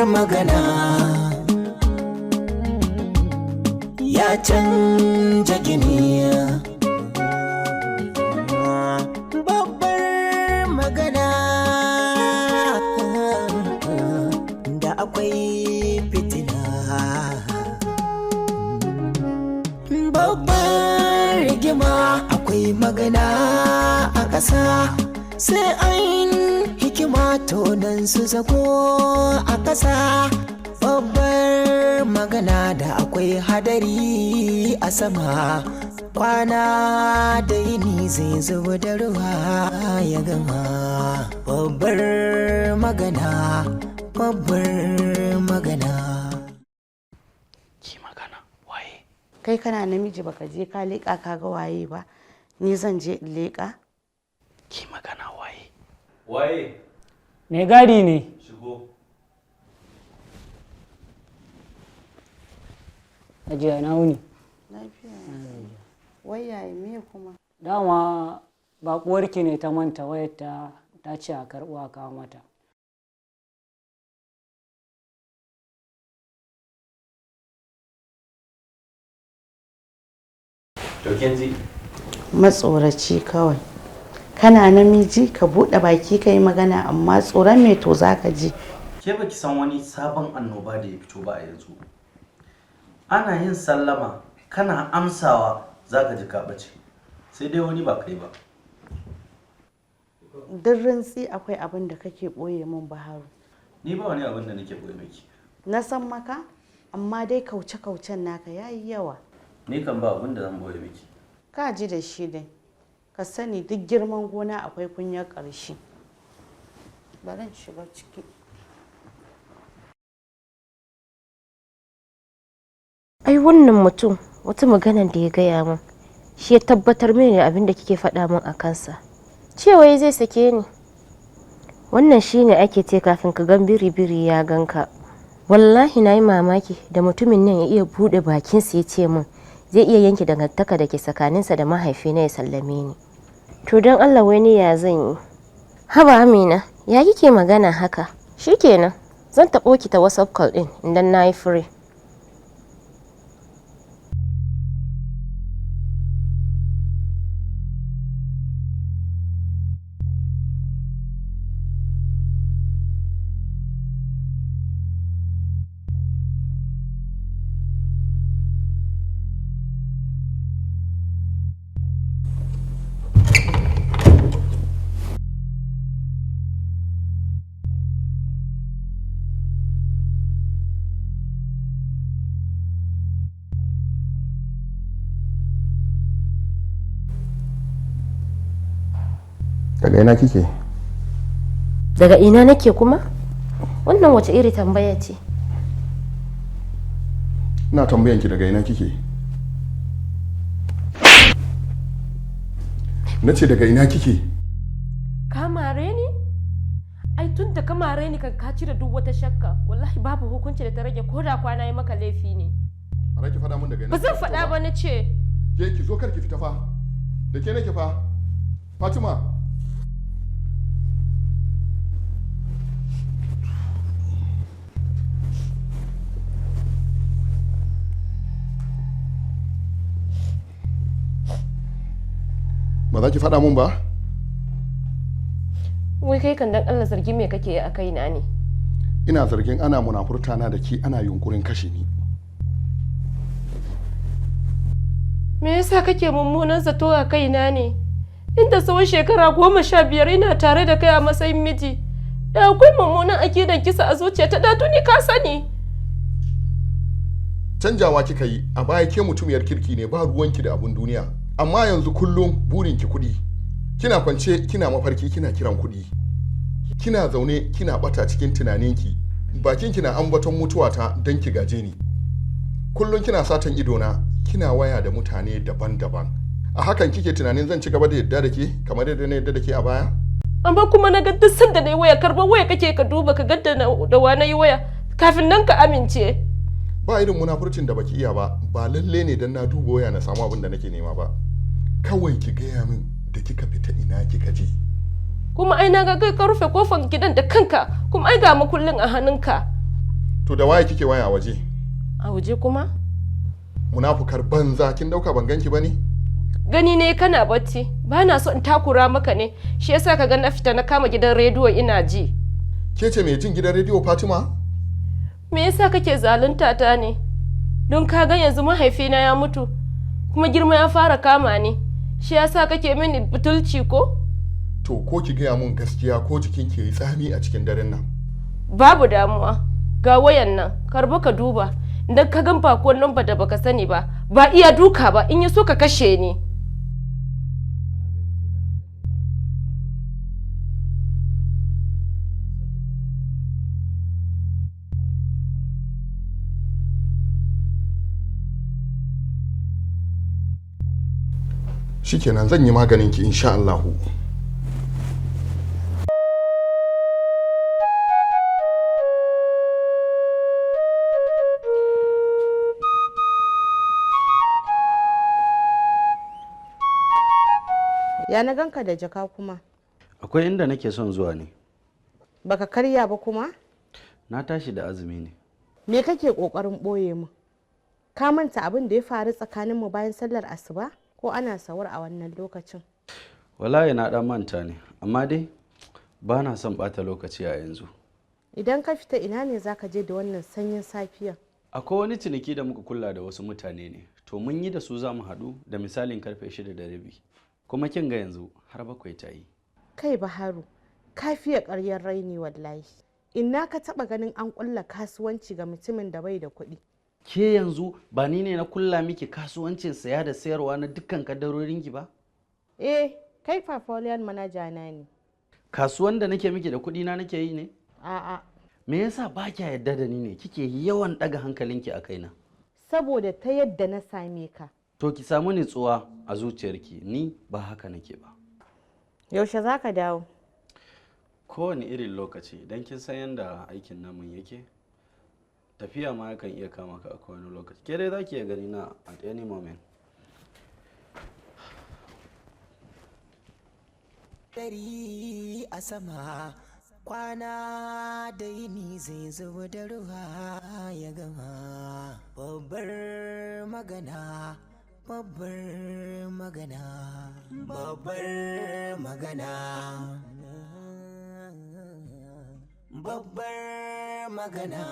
magana ya canja gini. Babbar magana da akwai fitina. Babbar rigima akwai magana a ƙasa, sai an hikima tonan su zago a ƙasa. Babbar magana da akwai hadari a sama, kwana da yini zai zuba da ruwa ya gama. Babbar magana, babbar magana. Ki magana, waye? Kai kana namiji baka je ka leƙa ka ga waye ba, ni zan je in leƙa? Ki magana, waye? Waye? Mai gadi ne. Shigo. Ajiya na wuni. Lafiya. Wai yaya, me kuma? Dama baƙuwarki ne ta manta wayarta, ta ce a karɓo a kawo mata. To kin ji? Matsoraci kawai. Kana namiji ka buɗe baki ka yi magana, amma tsoron me to za ka ji? Ke baki san wani sabon annoba da ya fito ba a yanzu. Ana yin sallama kana amsawa zaka ji ka ɓace. Sai dai wani ba kai ba. Duk rintsi akwai abin da kake ɓoye min, Baharu. Ni ba wani abin da nake ɓoye miki. Na san maka, amma dai kauce-kaucen naka ya yi yawa. Ni kan ba abin da zan ɓoye miki. Ka ji da shi dai. Ka sani duk girman gona akwai kunyar ƙarshe. Bari in shiga ciki. Ai wannan mutum wata maganan da ya gaya min shi ya tabbatar mini da abin da kike faɗa min a kansa, cewa ya zai sake ni. Wannan shine ake ce kafin ka gan biri, biri ya ganka. Wallahi na yi mamaki da mutumin nan ya iya buɗe bakinsa ya ce min zai iya yanke dangantaka da ke tsakaninsa da mahaifina ya sallame ni. To don Allah, wai ni ya zan yi? Haba Amina, ya kike magana haka? Shikenan, zan taɓo ki ta WhatsApp call ɗin idan na yi free. Daga ina kike? Daga ina nake kuma? Wannan wace iri tambaya ce? Ina tambayan ki, daga ina kike? Na ce daga ina kike? Ka mare ni? Ai tun da ka mare ni kan ka cire duk wata shakka. Wallahi babu hukunci da ta rage, ko da kwana yi maka laifi ne. Ba ki faɗa min daga ina Ba zan kike fito? faɗa ba na ce. Ke, ki zo, kar ki fita fa. Da ke nake fa, Fatima. Ba za ki faɗa mun ba? Wai kai kan dan Allah zargi me kake yi a kaina ne? Ina zargin ana munafurta na da ki, ana yunkurin kashe ni. Me yasa kake mummunan zato a kaina ne? Inda tsawon shekara 15 ina tare da kai a matsayin miji. Da akwai mummunan akidan kisa a zuciyata da tuni ka sani. Canjawa kika yi. A baya ke mutumiyar kirki ne, ba ruwanki da abun duniya, amma yanzu kullum burinki kuɗi. Kina kwance kina mafarki kina kiran kuɗi, kina zaune kina bata cikin tunaninki, bakinki na ambaton mutuwata don ki gaje ni. Kullum kina satan idona, kina waya da mutane daban-daban. A hakan kike tunanin zan ci gaba da yadda da ke kamar yadda na yadda da ke a baya? Amma kuma na ga duk sanda na yi waya, karɓar waya kake ka duba ka ga da wa na yi waya kafin nan ka amince. Ba irin munafurcin da baki iya ba. Ba lalle ne dan na duba waya na samu abin da nake nema ba. Kawai ki gaya min, da kika fita ina kika je? Kuma ai na ga kai ka rufe kofar gidan da kanka, kuma ai ga makullin a hannunka. To da waye kike waya a waje? A waje kuma? Munafukar banza, kin dauka ban ganki bane? Gani ne kana bacci, ba na so in takura maka ne, shi yasa ka ga na fita na kama gidan rediyo ina ji. Ke ce mai jin gidan rediyo Fatima? Me yasa kake zalunta ta ne? Don ka ga yanzu mahaifina ya mutu, kuma girma ya fara kama ni, shi yasa kake mini butulci ko? To ko ki gaya mun gaskiya ko jikin ki yi tsami a cikin daren nan. Babu damuwa, ga wayan nan, karba ka duba. Idan ka gan bakon lamba da baka sani ba, ba iya duka ba, in ya so ka kashe ni. Shikenan, zan yi maganin ki insha Allahu. Ya na ganka da jaka kuma? Akwai inda nake son zuwa ne. Baka karya ba kuma? Na tashi da azumi ne. Me kake kokarin boye mu? Ka manta abin da ya faru tsakaninmu bayan sallar asuba? Ko ana sawar a wannan lokacin? Wallahi na dan manta ne, amma dai ba na son bata lokaci a yanzu. Idan ka fita ina ne zaka je da wannan sanyin safiya? Akwai wani ciniki da muka kulla da wasu mutane ne. To mun yi da su za mu haɗu da misalin karfe 6:30. Kuma kin ga yanzu har 7 ta yi. Kai Baharu, ka fiye ƙaryar raini wallahi. Ina ka taɓa ganin an ƙulla kasuwanci ga mutumin da bai da kuɗi? Ke yanzu ba ni ne na kulla miki kasuwancin saya da sayarwa na dukkan kaddarorinki ba? Eh, kai portfolio manager na ne. Kasuwan da nake miki da kuɗi na nake yi ne? A'a. Me yasa ba kya yarda da ni ne? Kike yawan ɗaga hankalinki a kaina? Saboda ta yadda na same ka. To ki samu nutsuwa a zuciyarki, ni ba haka nake ba. Yaushe za ka dawo? Kowane irin lokaci, don kin san yadda aikin namun yake, tafiya ma yakan iya kama ka a kowane lokaci. Ke dai za ki iya gani na at any moment. Dari a sama kwana da yini zai zuba da ruwa ya gama. Babbar magana, babbar magana, babbar magana, babbar magana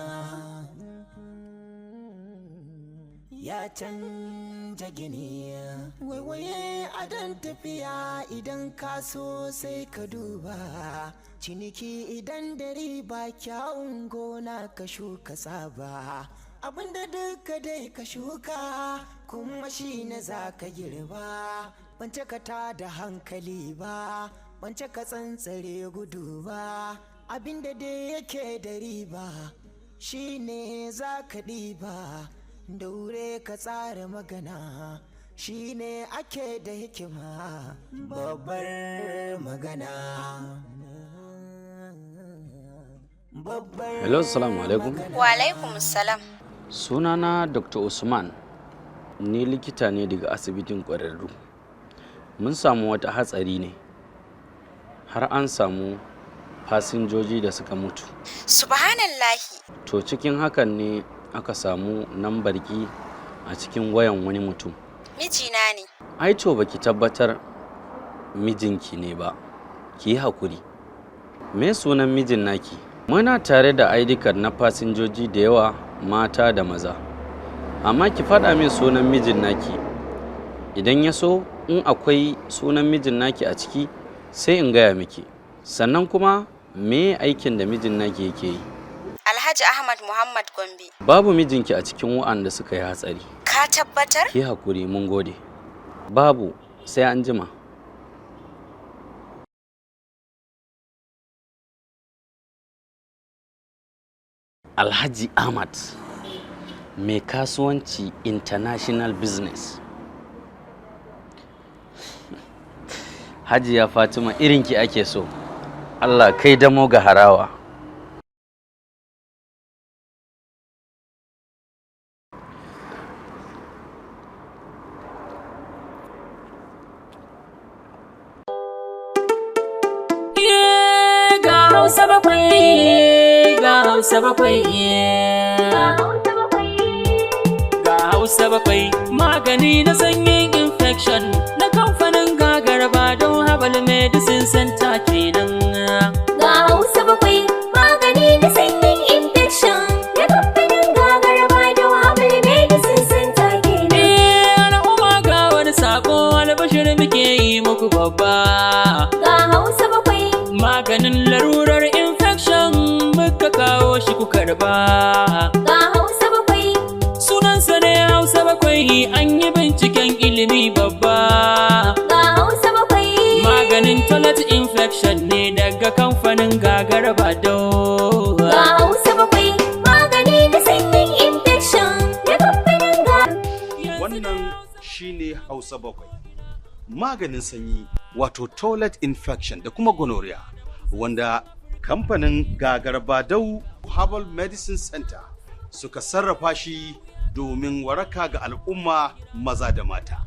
ya canja gini. Waiwaye adon tafiya, idan ka so sai ka duba. Ciniki idan da riba, kyawun gona ka shuka tsaba. Abinda duka dai ka shuka kuma shi ne za ka girba. Ban cika ta da hankali ba, ban cika tsantsare gudu ba. Abinda dai yake da riba shi ne za ka ɗiba. Daure ka tsara magana, shi ne ake da hikima. Babbar magana, babbar. Hello, assalamu alaikum. Wa alaikum salam. Sunana Dr. Usman, ni likita ne daga asibitin ƙwararru. Mun samu wata hatsari ne, har an samu fasinjoji da suka mutu. Subhanallahi. To cikin hakan ne aka samu nambar ki a cikin wayan wani mutum. Mijina ne. Ai to baki tabbatar mijinki ne ba, ki yi hakuri. Me sunan mijin naki? Muna tare da ID card na fasinjoji da yawa, mata da maza. Amma ki faɗa min sunan mijin naki. Idan ya so, in akwai sunan mijin naki a ciki, sai in gaya miki. Sannan kuma me aikin da mijin naki yake yi? Alhaji Ahmad Muhammad Gombe. Babu mijinki a cikin wa'anda suka yi hatsari. Ka tabbatar? Ki hakuri, mun gode. Babu, sai an jima. Alhaji Ahmad, mai kasuwanci international business. Hajiya Fatima, irinki ake so. Allah kai damo ga harawa. Ga Hausa bakwai, ga Hausa bakwai. Ga Hausa bakwai magani na sanyin infection na kamfanin Gagarba don Herbal Medicine Center kenan. Ga Hausa bakwai magani na sanyin infection na kamfanin Gagarba don Herbal Medicine Center kenan. Eh, al'umma, ga wani sako albashir muke yi muku babba. Ga Hausa bakwai. Maganin larurar infection muka kawo shi, ku karba. Ga Hausa bakwai. Sunansa ne Hausa bakwai, an yi binciken ilimi babba. Ga Hausa bakwai. Maganin toilet infection ne daga kamfanin Gagarba. Ga Hausa bakwai magani na sanyin infection na kamfanin ga. Wannan shine Hausa bakwai. Maganin sanyi, wato toilet infection da kuma gonorrhea, wanda kamfanin Gagarbadau Herbal Medicine Center suka sarrafa shi domin waraka ga al'umma maza da mata.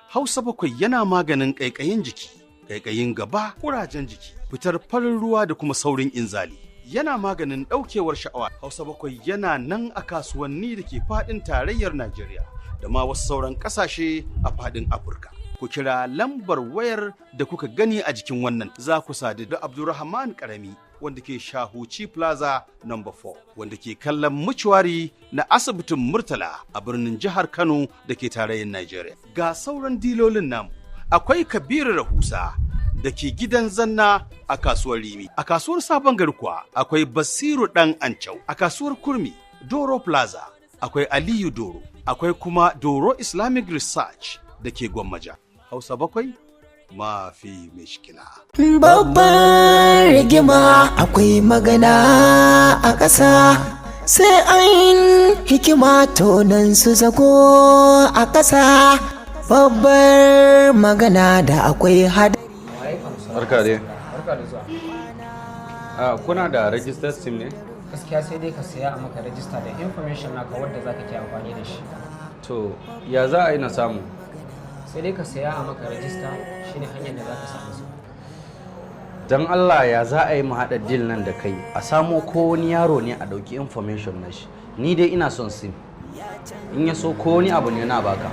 Hausa bakwai yana maganin ƙaiƙayin jiki, ƙaiƙayin gaba, ƙurajen jiki, fitar farin ruwa da kuma saurin inzali. Yana maganin ɗaukewar sha'awa. Hausa bakwai yana nan a kasuwanni da ke faɗin tarayyar Najeriya da ma wasu sauran ƙasashe a faɗin Afirka. Ku kira lambar wayar da kuka gani a jikin wannan, za ku sadu da Abdulrahman Karami wanda ke Shahuci Plaza number 4, wanda ke kallon mucuwari na asibitin Murtala a birnin jihar Kano da ke tarayyar Najeriya. Ga sauran dilolin namu, akwai Kabiru Rahusa da ke gidan Zanna a kasuwar Rimi. A kasuwar Sabon Gari kuwa akwai Basiru Dan Ancau. A kasuwar Kurmi, Doro Plaza, akwai Aliyu Doro. Akwai kuma Doro Islamic Research da ke Gwammaja. Hausa bakwai mafi mishkila. Babbar rigima akwai magana a ƙasa, sai an hikima tonan su zago a ƙasa. Babbar magana da akwai hadari. Barka dai. Barka da zuwa. Ah, kuna da registered SIM ne? Gaskiya sai dai ka saya a maka rajista da information naka wadda zaka ke amfani da shi. To, ya za a yi na samu? Sai dai ka saya a maka rajista, shine hanyar da zaka samu su. Don Allah, ya za a yi mu haɗa deal nan da kai, a samo ko wani yaro ne a ɗauki information na shi. Ni dai ina son SIM. In ya so ko wani abu ne na baka.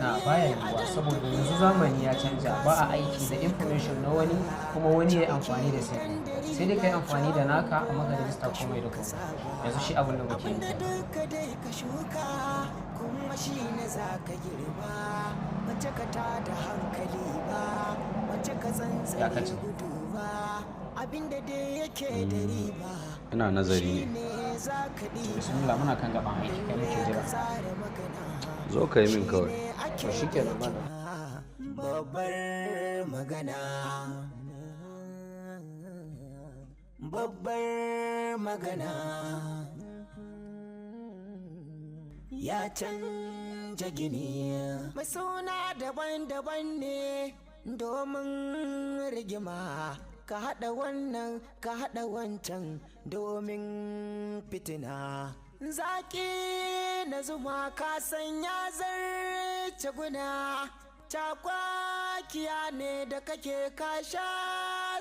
Na baya yiwuwa, saboda yanzu zamani ya canja, ba a aiki da information na wani kuma wani ya yi amfani da sai. Sai dai ka yi amfani da naka a maka rajista komai da komai. Yanzu shi abin da muke yi kenan. Ka dai ka shuka kuma shi ne za ka girba, mace ka ta da hankali ba, mace ka Ya tsantsane kace. gudu ba, abinda dai yake da riba Ina nazari ne. ne za ka To, bismillah, muna kan gaban aiki, kai muke jira. Zo ka yi min kawai. To shikenan, malam. Babbar magana, babbar magana ya canja gini, mai suna daban-daban ne domin rigima, ka haɗa wannan, ka haɗa wancan domin fitina. Zaƙi na zuma ka san ya zarce guna, cakwakiya ne da kake ka sha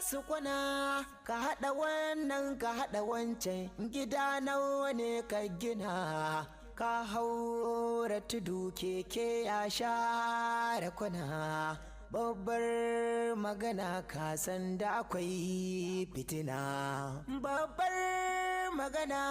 su kwana, ka haɗa wannan, ka haɗa wancan, gida nawa ne ka gina, ka haura tudu, keke ya share kwana. Babbar magana, ka san da akwai fitina. Babbar magana.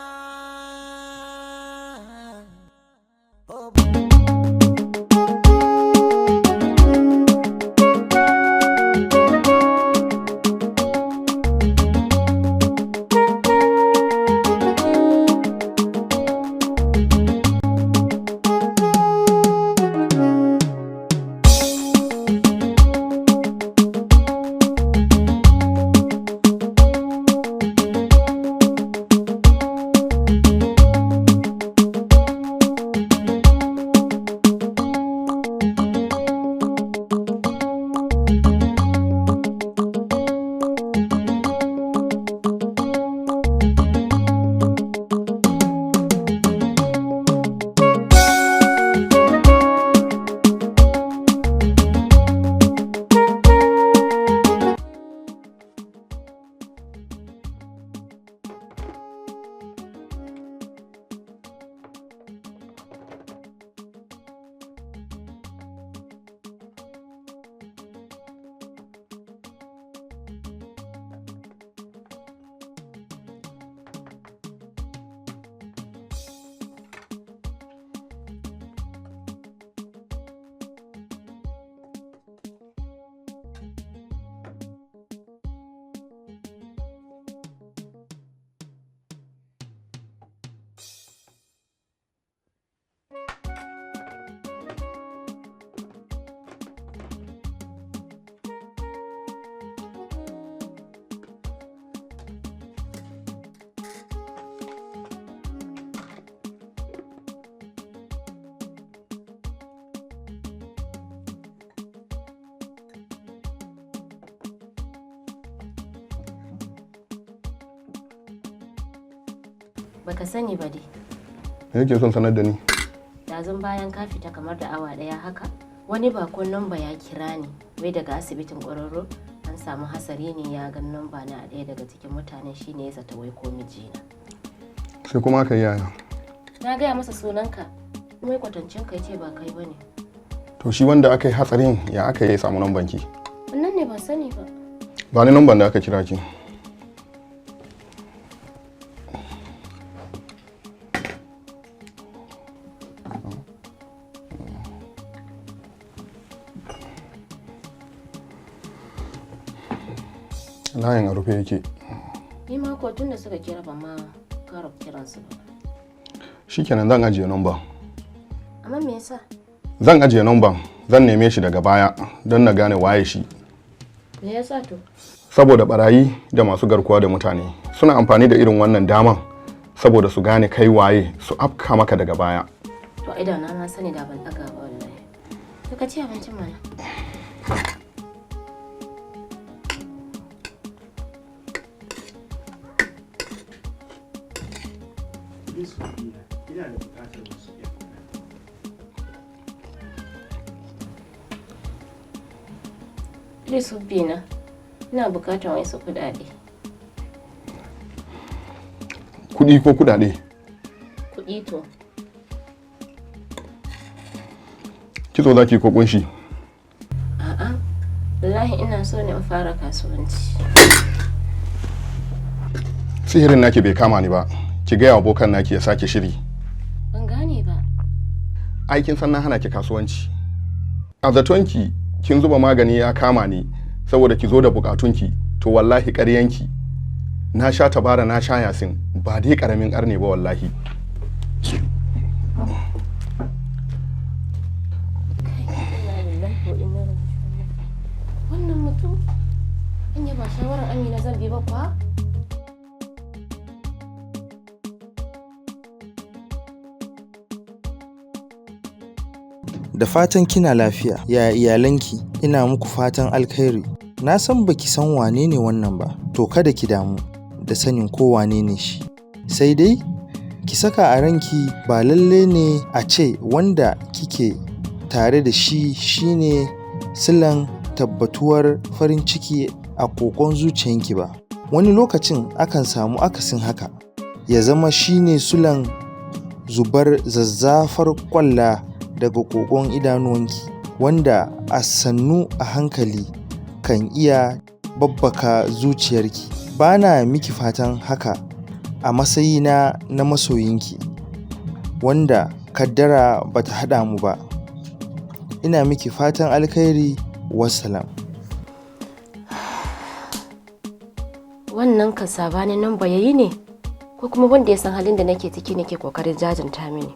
Baka sani ba dai. Me yake son sanar da ni? Dazun bayan ka fita kamar da awa daya haka, wani bakon namba ya kira ni, wai daga asibitin ƙwararro an samu hasari ne ya ga namba na a ɗaya daga cikin mutanen shine ya zata wai ko mijina. Sai kuma ka yi yaya. Na gaya masa sunanka, kuma kwatancin ka ce ba kai bane. To shi wanda aka yi hatsarin ya aka yi samu namban ki? Wannan ne ban sani ba. Ba ni namban da aka kira ki. Layin a rufe yake. Ni ma ko tun da suka kira ba ma kara kiransu ba. Shikenan zan ajiye namban. Amma me yasa? Zan ajiye namban, zan neme shi daga baya don na gane waye shi. Me yasa to? Saboda barayi da masu garkuwa da mutane suna amfani da irin wannan daman saboda su gane kai waye su afka maka daga baya. To ai da na ma sani da ban daga ba wallahi. To ka ci abincin mana. Ina da buƙatar wasu 'yan kuɗaɗe. Please Bina, ina buƙatar wasu kuɗaɗe. Kuɗi ko kuɗaɗe? Kuɗi to. Kitso zaki ko kunshi? A'a, wallahi ina so ne in fara kasuwanci. Sihirin naki bai kama ni ba. Ki gaya wa abokan naki ya sake shiri. Ban gane ba. Aikin san na hana ki kasuwanci. A zatonki kin zuba magani ya kama ni saboda ki zo da bukatunki to wallahi ƙaryanki. Na sha tabara na sha yasin ba dai ƙaramin ƙarne ba wallahi. Wannan mutum anya ba shawarar Amina zan bi ba kuwa? Da fatan kina lafiya, ya iyalanki, ina muku fatan alkhairi. Na san baki san wane ne wannan ba, to kada ki damu da sanin ko wane ne shi. Sai dai, ki saka a ranki ba lalle ne a ce wanda kike tare da shi shine silan tabbatuwar farin ciki a ƙoƙon zuciyanki ba. Wani lokacin akan samu akasin haka, ya zama shine sulan zubar zazzafar ƙwalla daga kogon idanuwanki wanda a sannu a hankali kan iya babbaka zuciyarki. Ba na miki fatan haka a matsayina na masoyinki wanda kaddara ba ta haɗa mu ba. Ina miki fatan alkhairi, wassalam. Wannan kan sabanin nan yayi ne ko kuma wanda ya san halin da nake ciki nake kokarin jajanta mini.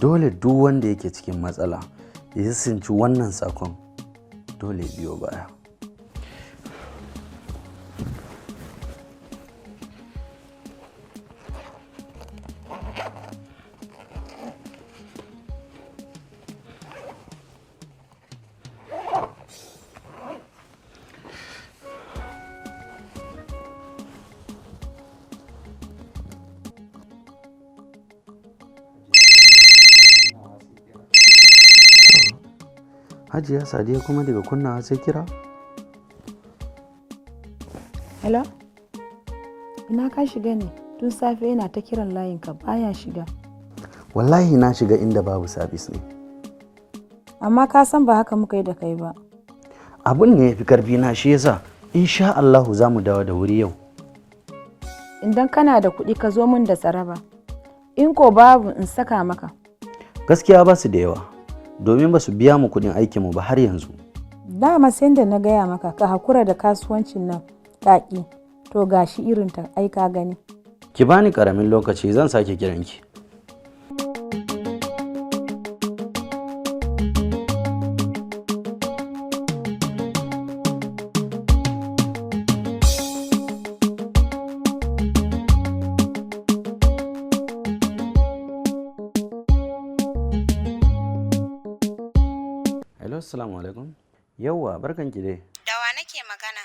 Dole duk wanda yake cikin matsala ya sinci wannan sakon dole biyo baya. Hajiya Sadiya kuma daga kunnawa sai kira? Hello? Ina ka shiga ne? Tun safe yana ta kiran layinka baya shiga. Wallahi na shiga inda babu sabis ne. Amma ka san ba haka muka yi da kai ba. Abun ne ya fi karfi na, shi yasa insha Allahu za mu dawo da wuri yau. Idan kana da kuɗi ka zo min da tsaraba. In ko babu in saka maka. Gaskiya ba su da yawa, domin ba su biya mu kuɗin aikinmu ba har yanzu. Dama sai da na gaya maka ka hakura da kasuwancin nan ƙaƙi. To gashi irin ta ai ka gani. Ki bani karamin lokaci, zan sake kiranki. Hello, assalamu alaikum. Yauwa, barkanki dai. Da wa nake magana?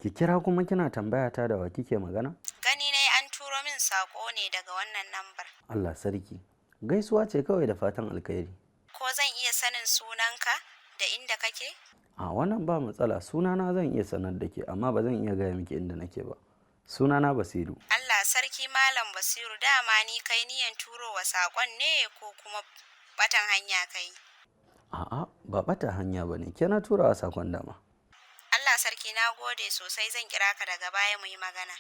Ki kira kuma kina tambaya ta da wa kike magana? Gani na an turo min saƙo ne daga wannan lambar. Allah sarki. Gaisuwa ce kawai da fatan alkhairi. Ko zan iya sanin sunanka da inda kake? A wannan ba matsala, sunana zan iya sanar da ke, amma ba zan iya gaya miki inda nake ba. Sunana Basiru. Allah sarki, Malam Basiru, dama ni kai niyan turowa saƙon ne ko kuma batan hanya kai? A'a, ba bata hanya ba ne, ke na turawa sakon dama. Allah sarki, na gode sosai, zan kira ka daga baya mu yi magana.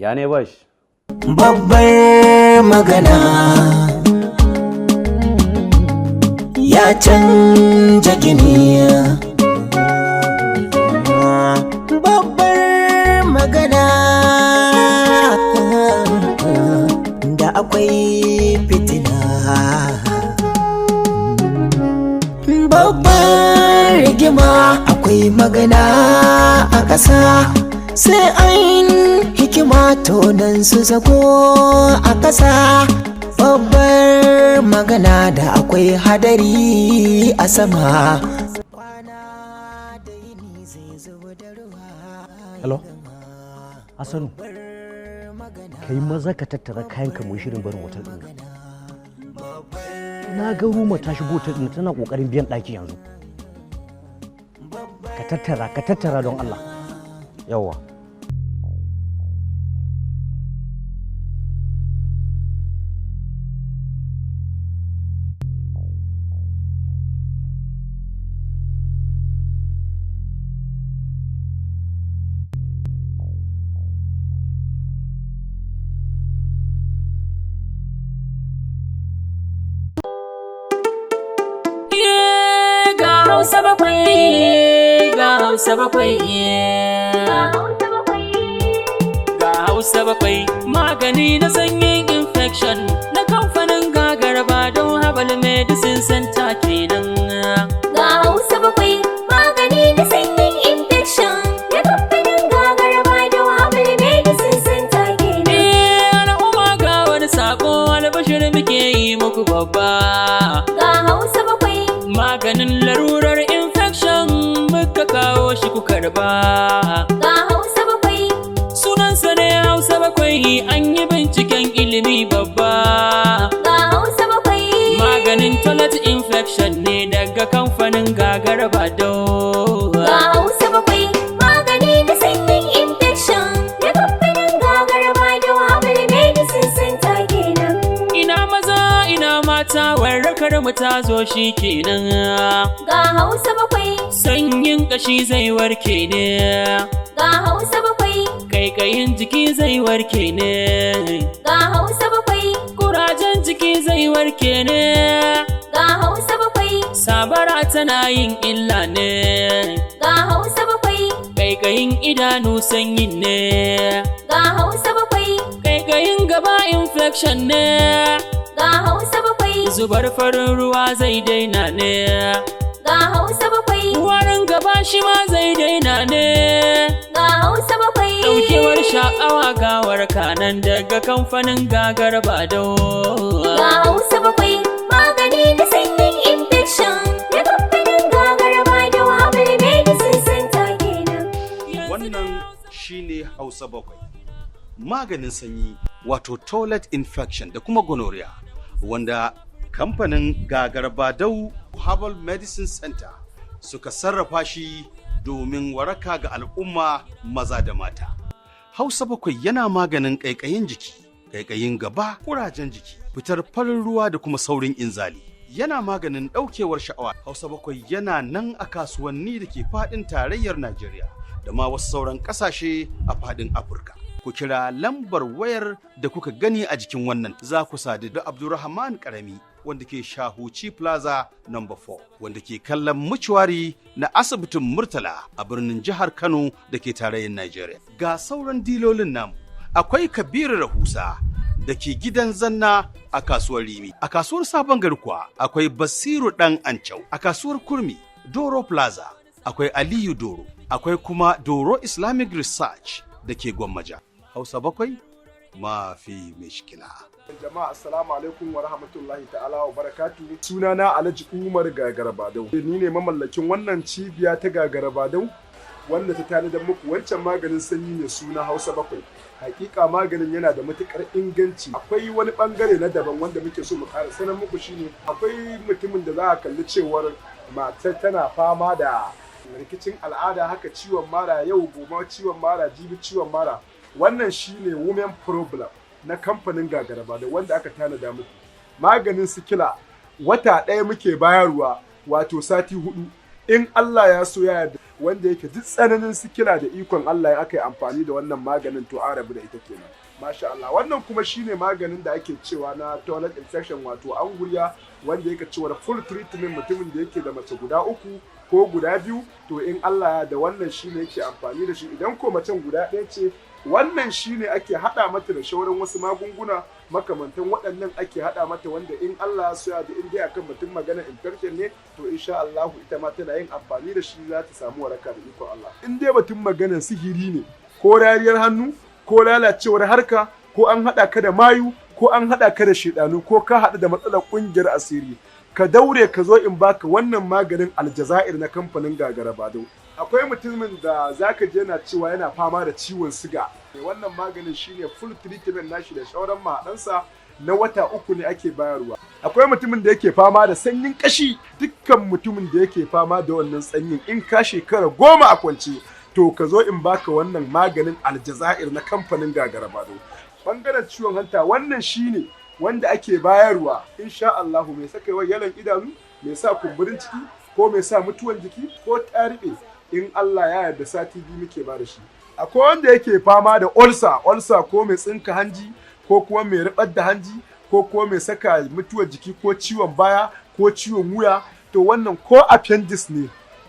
Ya ne bash? Babbar magana ya canja gini. Babbar magana da akwai fitina. Babbar rigima akwai magana a ƙasa, sai an hikima tonan su zago a ƙasa. Babbar magana da akwai hadari a sama. Hello? Hassanu, kai maza ka tattara kayanka mu shirin barin hotel ɗin nan. Na ga Ruma ta shigo hotel ɗin tana ƙoƙarin biyan ɗaki yanzu. Ka tattara, ka tattara don Allah. Yawwa. Ga Hausa bakwai, ga Hausa bakwai, ga Hausa bakwai, magani na sanyin infection na kamfanin Gagaraba don Habal Medicine Center kenan. Ga Hausa bakwai magani na sanyin infection na kamfanin Gagaraba don Habal Medicine Center kenan. Eh, al'umma, ga wani sako albashir muke yi muku babba. Ga Hausa bakwai. Maganin larurar infection muka kawo shi, ku karba. Ga Hausa bakwai. Sunansa ne Hausa bakwai, an yi binciken ilimi babba. Ga Hausa bakwai. Maganin toilet infection ne daga kamfanin Gagarabado. Ga Hausa bakwai magani na sanyin infection na kamfanin Gagaraba don Habal Medicine Center kenan. Ina maza, ina mata, warrakar mu ta zo shi kenan. Ga Hausa bakwai. Sanyin kashi zai warke ne. Ga Hausa bakwai. Kaikayin jiki zai warke ne. Ga Hausa bakwai. Kurajen jiki zai warke ne. Ga Hausa bakwai. Sabara tana yin illa ne. Ga Hausa bakwai. Kaikayin idanu sanyin ne. Ga Hausa bakwai. Kaikayin gaba infection ne. Ga Hausa bakwai. Zubar farin ruwa zai daina ne. Ga Hausa bakwai. Warin gaba shi ma zai daina ne. Ga Hausa bakwai. Daukewar sha'awa gawar kanan daga kamfanin Gagarbado. Ga Hausa bakwai magani na sanyin infection na kamfanin Gagaraba don Habal Medicine Center. shine Hausa bakwai. Maganin sanyi wato toilet infection da kuma gonorrhea, wanda kamfanin Gagarbadau Herbal Medicine Center suka sarrafa shi domin waraka ga al'umma maza da mata. Hausa bakwai yana maganin ƙaiƙayin jiki, ƙaiƙayin gaba, ƙurajen jiki, fitar farin ruwa da kuma saurin inzali. Yana maganin ɗaukewar sha'awa. Hausa bakwai yana nan a kasuwanni da ke faɗin tarayyar Najeriya da ma wasu sauran ƙasashe a faɗin Afirka. Ku kira lambar wayar da kuka gani a jikin wannan, za ku sadu da Abdulrahman Karami, wanda ke Shahuci Plaza number 4, wanda ke kallon mucuwari na asibitin Murtala a birnin jihar Kano da ke tarayyar Najeriya. Ga sauran dilolin namu, akwai Kabiru Rahusa da ke gidan Zanna a kasuwar Rimi. A kasuwar Sabon Gari kuwa akwai Basiru Dan Ancau. A kasuwar Kurmi, Doro Plaza, akwai Aliyu Doro. Akwai kuma Doro Islamic Research da ke Gwammaja. Hausa bakwai, mafi mishkila. Jama'a, assalamu alaikum wa rahmatullahi ta'ala wa barakatu. Sunana Alhaji Umar Gagarabadau. Ni ne mamallakin wannan cibiya ta Gagarabadau, wanda ta tanadar muku wancan maganin sanyi mai suna Hausa bakwai. Hakika maganin yana da matukar inganci. Akwai wani bangare na daban wanda muke so mu ƙara sanar muku, shine akwai mutumin da za a kalli cewar matar tana fama da rikicin al'ada haka, ciwon mara yau, gobe ciwon mara, jibi ciwon mara. Wannan shine women problem na kamfanin Gagaraba da wanda aka tanada muku. Maganin sikila wata ɗaya muke bayarwa, wato sati 4. In Allah ya so ya yarda, wanda yake duk tsananin sikila, da ikon Allah ya aka yi amfani da wannan maganin, to an rabu da ita kenan. Masha Allah. Wannan kuma shine maganin da ake cewa na toilet infection, wato anguriya, wanda yake cewa full treatment. Mutumin da yake da mace guda uku ko guda biyu, to in Allah ya da wannan shine yake amfani da shi. Idan ko macen guda ɗaya ce, wannan shine ake haɗa mata da shauran wasu magunguna makamantan waɗannan ake haɗa mata, wanda in Allah ya soya da in dai akan batun magana infection ne, to insha Allah ita ma tana yin amfani da shi za ta samu waraka da ikon Allah. In dai batun maganar sihiri ne, ko rariyar hannu, ko lalacewar harka, ko an haɗa ka da mayu, ko an haɗa ka da shedanu, ko ka haɗu da matsalar ƙungiyar asiri, ka daure ka zo in baka wannan maganin Aljazair na kamfanin Gagarabado. Akwai mutumin da zaka je na cewa yana fama da ciwon siga, wannan maganin shine full treatment nashi da shauran mahaɗansa, na wata 3 ne ake bayarwa. Akwai mutumin da yake fama da sanyin kashi. Dukkan mutumin da yake fama da wannan sanyin, in ka shekara 10 a kwance, to ka zo in baka wannan maganin Aljazair na kamfanin Gagarabado. Bangaren ciwon hanta, wannan shine wanda ake bayarwa insha Allahu, mai saka yalan idanu, mai sa kumburin ciki, ko mai sa mutuwan jiki, ko tariɓe, in Allah ya yarda sati 2 muke ba da shi. Akwai wanda yake fama da ulcer, ulcer ko mai tsinka hanji, ko kuma mai ribar da hanji, ko kuma mai saka mutuwar jiki, ko ciwon baya, ko ciwon wuya, to wannan ko appendix ne,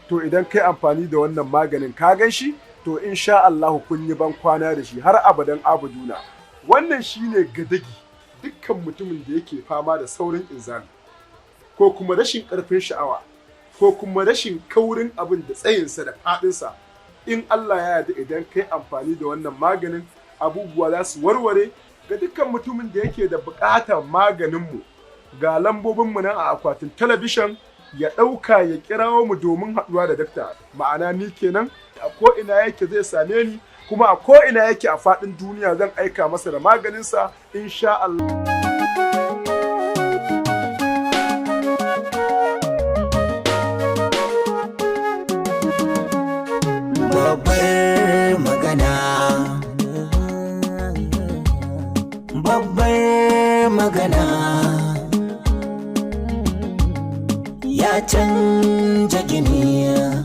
to idan kai amfani da wannan maganin ka gan shi, to insha Allahu kun yi ban kwana da shi har abadan abuduna. Wannan shine gadagi. Dukkan mutumin da yake fama da saurin inzali, ko kuma rashin ƙarfin sha'awa, ko kuma rashin kaurin abin da tsayinsa da faɗinsa, in Allah ya yarda idan kai amfani da wannan maganin, abubuwa za su warware. Ga dukkan mutumin da yake da buƙatar maganinmu, ga lambobinmu nan a akwatin talabishin, ya ɗauka ya kirawo mu domin haɗuwa da dakta, ma'ana ni kenan. A ko ina yake zai same ni, kuma a ko ina yake a faɗin duniya zan aika masa da maganinsa insha Allah. Babbar magana, babbar magana, ya canja gini.